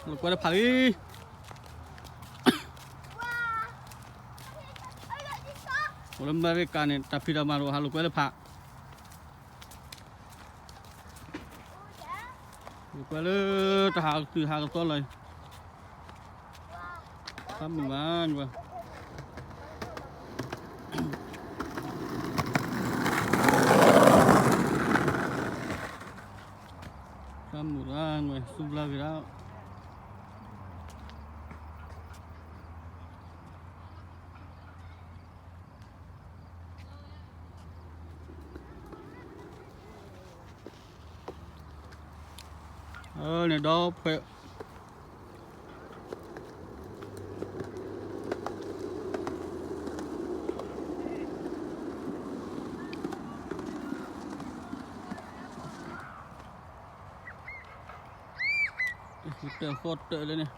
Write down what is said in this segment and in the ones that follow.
လိာ်ကွဲလၢဖးလံ, အိၣ်လၢအမဲရကၤန့ၣ် တၢ်ဖံးတၢ်မၤတအိၣ် ဟးလိာ်ကွဲလၢဖး, လိာ်ကွဲလၢတၢ်ဟးကတုၤဟးကသီလီၤအံၤ, ဖးမုၢ်ဘၣ်, ဖးမုၢ်ဘၣ်, စူၢ်ဘျါက့ၤဒၣ် န့ၣ်ဒီဖဲ တၢ်ဃီတၢ်လၢန့ၣ်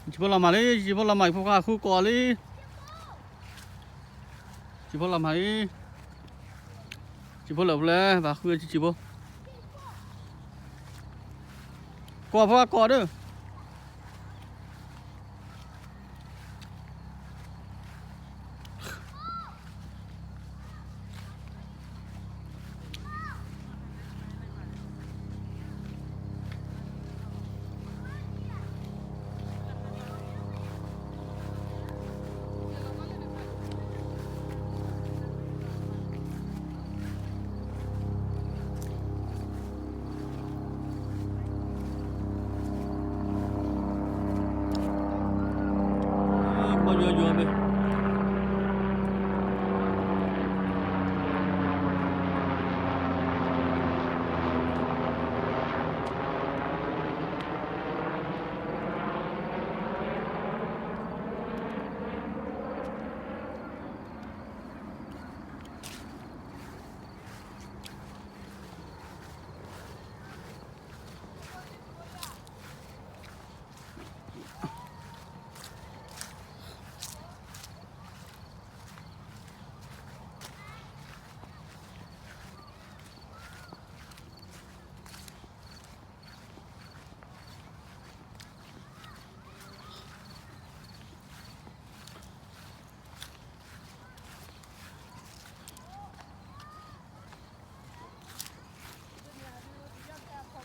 ယဖိလီၤမၢ်လံ, ယဖိလီၤမၢ် ယဖိခွါဃုကိးလံ, ယဖိလီၤမၢ်လံ, ယဖိလၢာ်ဖဲလဲၣ် ဘၣ်ဃုယဖိ, ကိးဖိကိးဒီ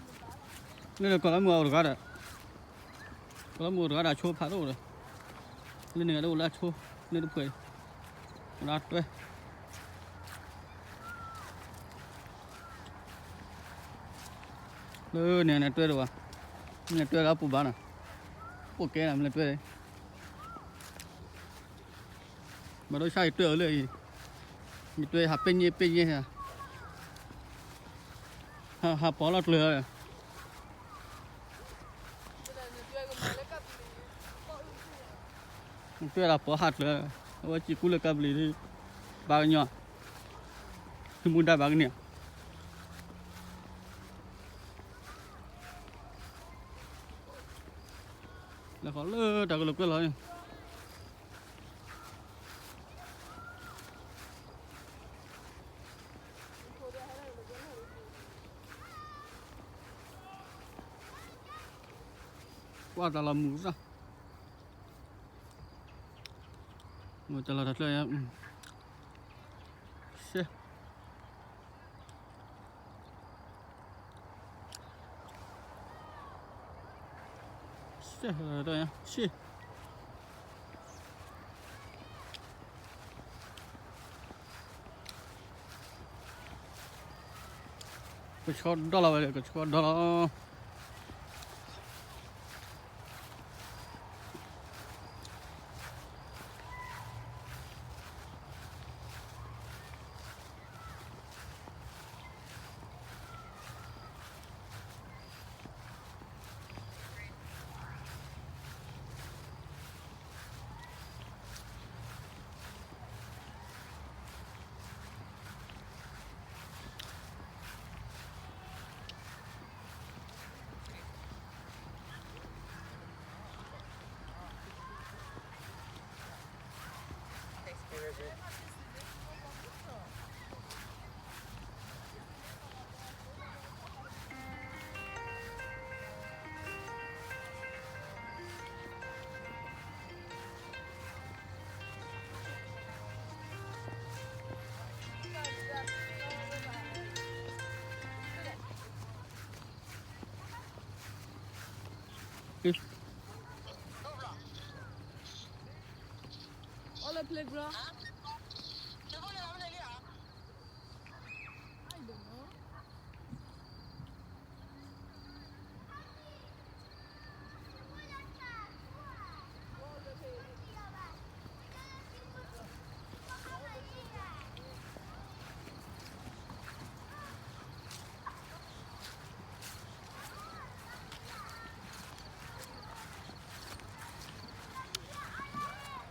း လၢန့ၣ် ကီၢ်လၢမုၢ်အိၣ်တဂၤဒီး, ကီၢ်လၢမုၢ်အိၣ်တဂၤဒီး အဆိဖးတအိၣ်ဒီး, လၢန့ၣ်ဂၤဒၣ်အိၣ်လၢအဆိ, လၢတဖှဲး, ဝဲဒၣ်တွဲ, လၢန့ၣ်န့ၣ်တွဲဒီးဘၣ်, န့ၣ်တွဲလၢအပူၤဘၣ်နီၤ, ပိာ်ကဲနီၤ မ့ၢ်လၢတွဲ, ဘၣ်ဒိဆါယတွဲအီၤလၢအံၤ, ယတွဲဟးပဲညဲပဲညဲ, ဟးပိာ်လီၤကျၢၤလီၤ, တွဲဒၣ်ပိာ်ဟးကျၢၤ, အဝဲစံးကူလၢကါပျံၤ, ဘၣ်ကညီ, မူဒါဘၣ်ကန့ၢ် လဲၤဃီလၢတၢ်ကလိာ်ကွဲလီၤန့ၣ်, ကွၢ်တၢ်လီၤမုၢ်သၣ်, တၢ်လီၤတၢ်ကျၢၤ, ရှဲ ရှဲ, ရှဲ, ကဆှီဒီလီၤဝဲ, ကဆှီဒီလီၤ.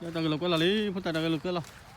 တၢ်ဂဲၤလိာ်ကွဲလီၤလံ, ဖိသၣ်တၢ်ဂဲၤလိာ်ကွဲလီၤ.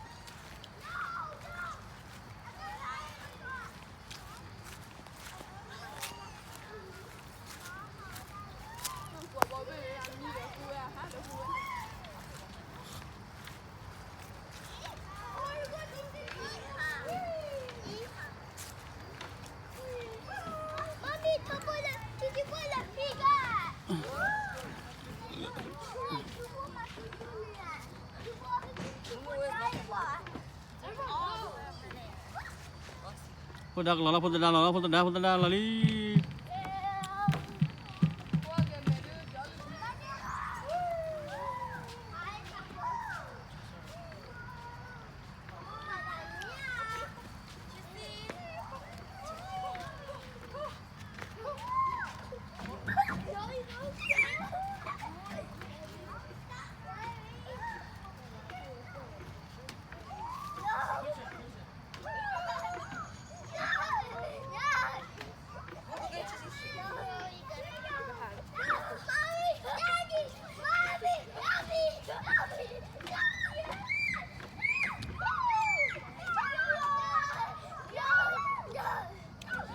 ဖိဒါကလီၤလီၤ, ဖိသဒါလီၤလီၤ, ဖိသဒါ, ဖိသဒါလီၤလံ.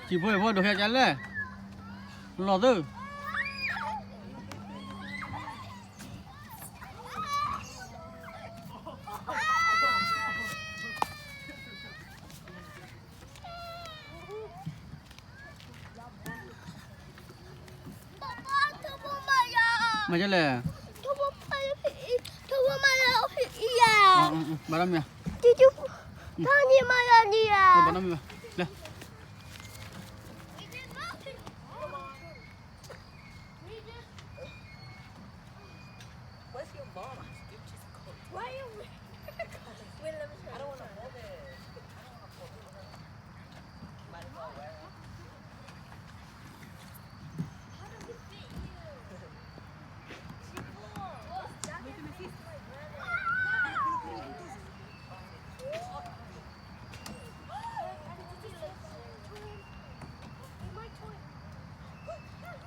စံၣ်ဖိအံၤဖိဒိၣ်ခဲကလဲၣ်, လီၤသု. မၤဒ်လဲၣ်, ဘၣ်နီတမံၤဘၣ်, လဲၣ်.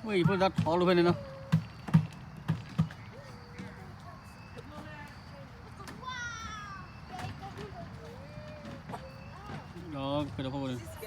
Wait, you put that all over, you know? Oh, put it over.